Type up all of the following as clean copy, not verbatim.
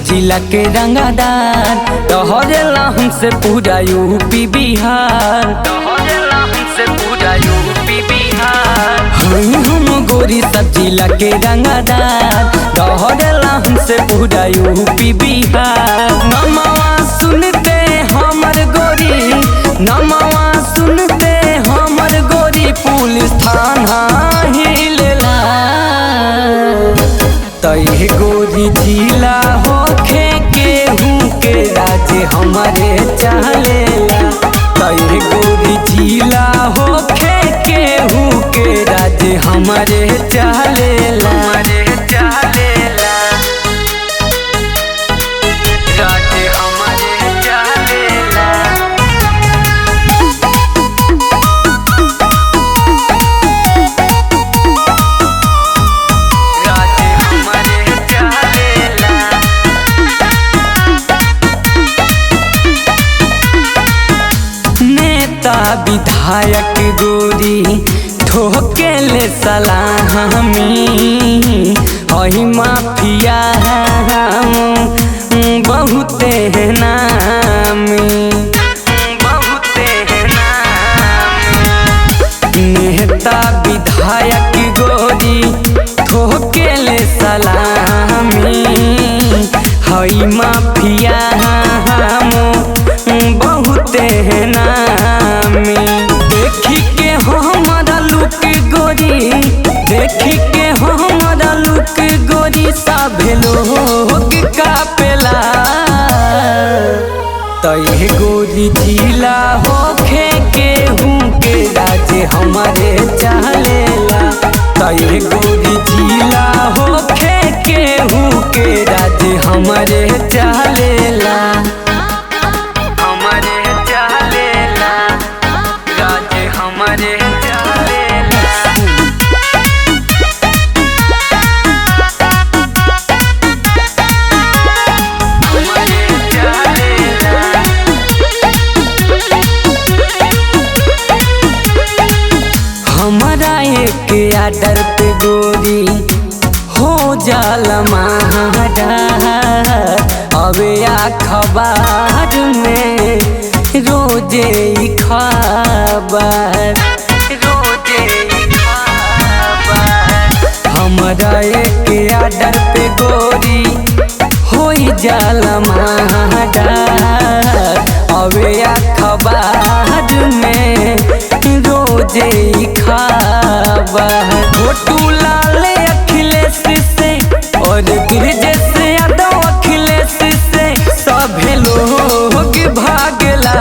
जिला के रंगदार, डहरेला हमसे पूरा यूपी बिहार, डहरेला हमसे पूरा यूपी बिहार। हई हम गोरी सब जिला के रंगदार, डहरेला हमसे पूरा यूपी बिहार। नमवा सुनते हमर गोरी, नमवा सुनते हमर गोरी, पुलिस थाना हिलेला। तई गोरी जिला होखे केहू के राज हमारे चलेला। तई गोरी जिला होखे केहू के राज हमारे चलेला, हमारे चलेला, राज हमारे चलेला। राज हमारे चलेला। नेता विधायक गोरी ठोके ले सलामी, हई माफिया हम बहुते नामी, बहुते नामी। नेता विधायक गोरी ठोके ले सलामी, हई माफिया हम बहुते नामी। देखी के हमारा लुक गोरी, देखी के हमारा लुक गोरी, सभे लोग कापेला। तई गोरी जिला होखे केहू के राज हमारे चलेला। तई गोरी जिला होखे केहू के राज हमारे चलेला, हमारे चलेला, राज हमारे चलेला। हमारे चलेला। हमारा एक आर्डर पे गोरी हो जाला महाडा, अबे अखबार में रोजे ई खबर, रोजे ई खबर। हमारा एक आर्डर पे गोरी हो जाला महाडा, अबे अखबार में रोजे ई खबर। छोटू लाल अखिलेश से और ब्रजेश यादव अखिलेश से सभे लोग भागला।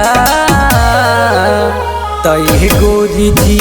तई गोरी जी